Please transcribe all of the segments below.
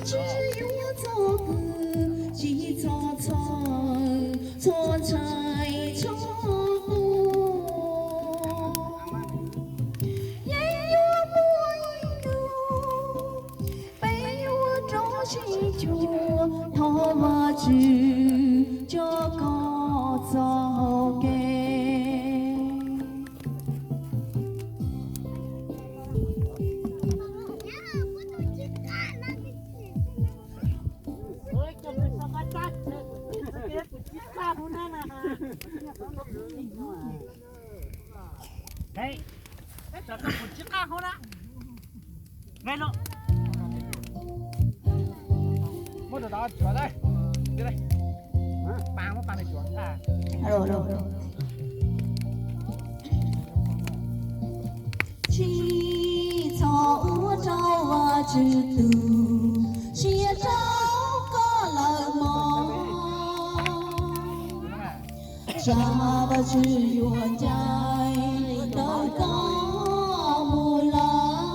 Tsis yuav txog kws, tsis txog txhawj, txhua ntshai txhua qhua. Yeej yuav muaj ib hnub, peb yuav rov sib cuag, thov Vajtswv coj koj txoj hau kev. Tsis txhob ua rau Vajtswv tu siab rau koj lawm mog. Tsam Vajtswv yuav ncaim ntawm koj mus lawm.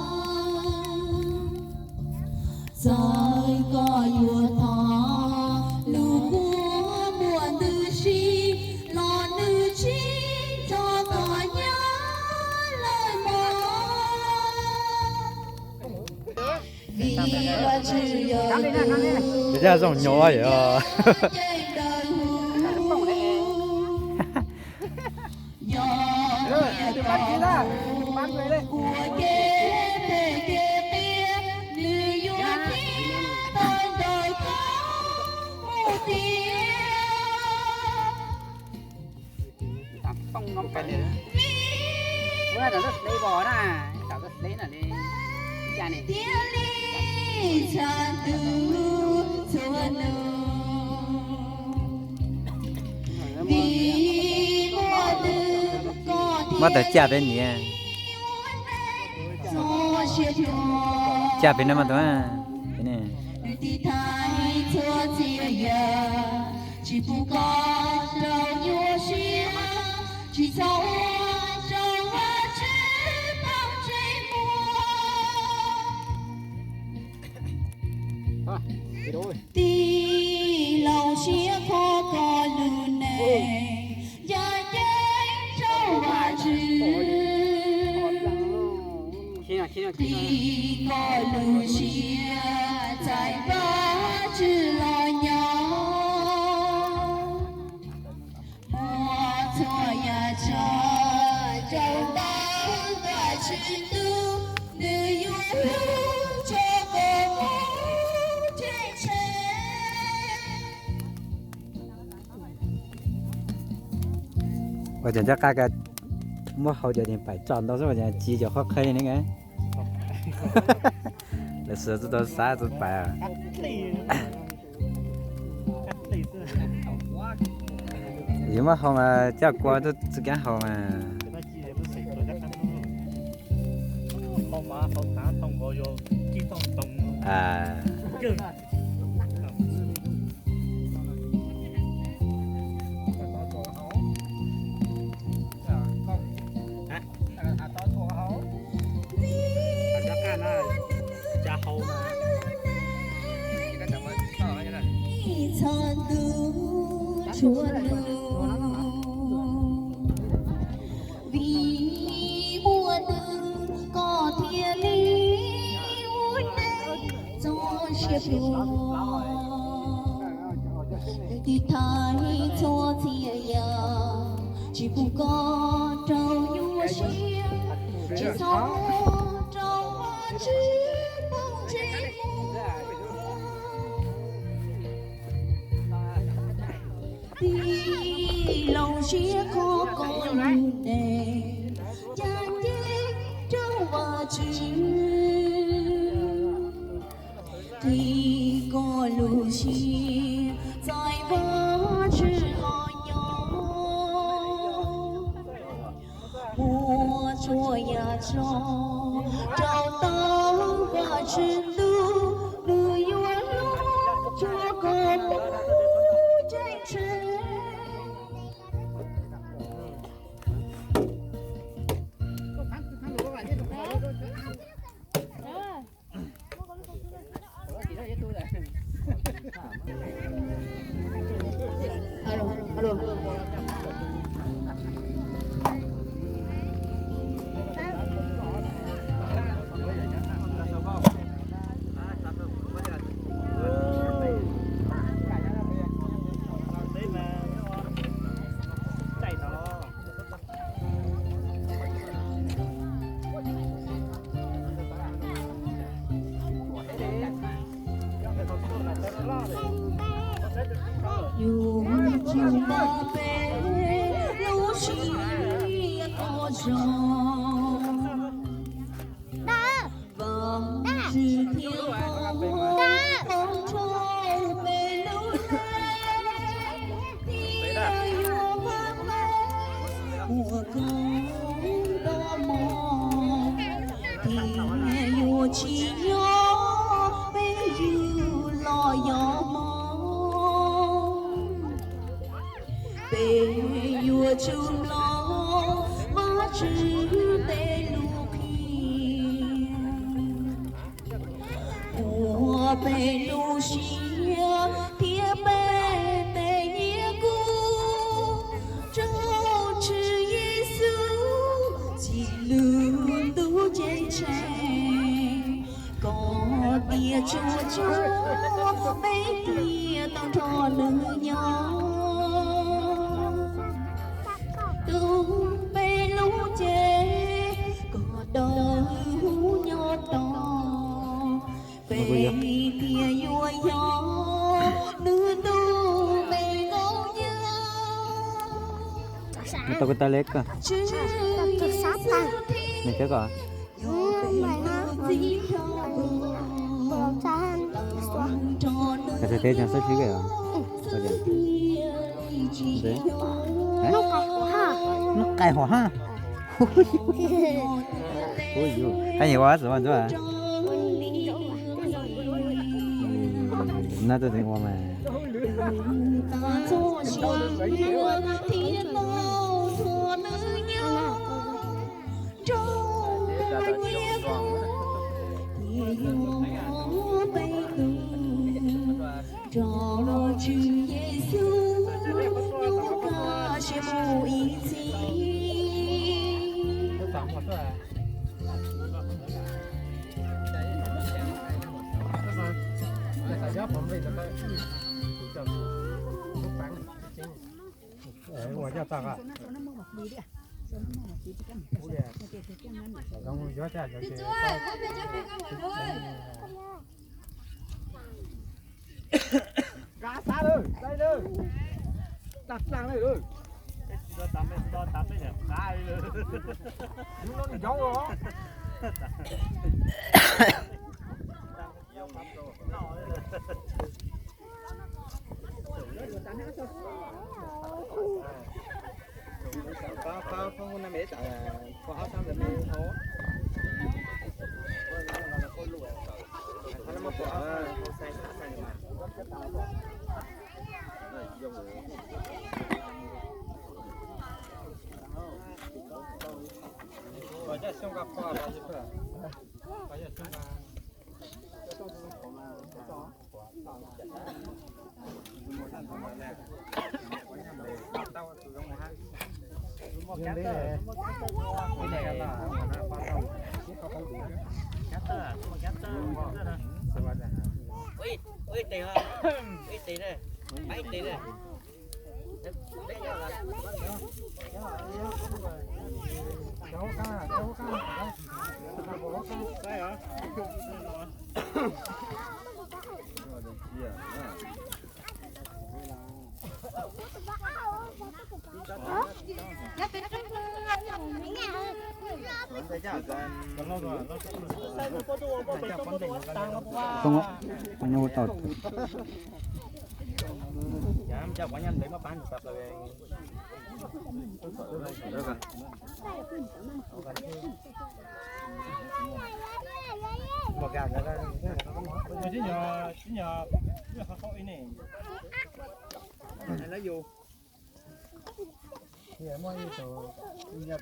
Txawm koj yuav thov lub kua muag ntws si los nws tsis nrog koj nyob lawm mog. Vim Vajtswv yog tus zoo nyob yog. Yog tias koj ua kev phem kev qias, nws yuav nrhiav tawm ntawm koj mus tiag. Thiaj li txhaj tu txhua nub. Muab tawm caj peb niam. Caj peb niam mas tau. Nws tiv thaiv txhua txhia yam, tsis pub koj rau nyuaj siab, tsis txhob ua rau Vajtswv poob ntsej muag. Tij laug siab kho koj lub neej, ncaj ncees rau Vajtswv. Qhib koj lub siab txais Vajtswv los nyob. Muab txhua yam tso rau ntawm Vajtswv tus, nws yuav hlub tso koj mus ceev tsheej. Ua cas ncaj qab ka muab hau cov niag paim tso ntau xwb, ua cas ci cov qhuab qhib li ne. Lawv sawv tsis tau xav tsis paim. Yus muab hau mas coj kua txoj kev hau mas. Txhua ntu txhua nub, vim muaj nws koj thiaj li ua neej txoj sia pluag. Nws tiv thaiv txhua txhia yam, tsis pub koj raug nyuaj siab, tsis txhob rau Vajtswv poob ntsej muag. Tij laug siab kho koj lub neej, ncaj ncees rau Vajtswv. Qhib koj lub siab txais Vajtswv los nyob. Muab txhua yam tso rau ntawm Vajtswv tus, nws yuav hlub tso koj mus ceev tsheej. Zoo, Vajtswv thiaj pub tau rau peb lub neej, thiaj yuav vaj meej ua koob nto mov, thiaj yuav tsis nyob peb yug los yog hmoov. Peb yuav tsum mloog Vajtswv tej lus qhia, ua peb lub siab thiab peb tej nyiaj kub rau Tswv Yexus txij lub ntuj ceeb tsheej, kom tiav tsuas tsuag peb thiaj tau nrog nws nyob. Tus peb lub cev kom dawb huv nyob tos, peb thiaj yuav yog nws tus me nkauj nyab. Tau kuv tas li ko. Nws thiab ko. Ka se teb cov xab sib ke. Nub qais hua ha. Qab nyuam ua xwb mas ntsuab. Nab tuaj tseem ua mas. Muaj ib tug, yog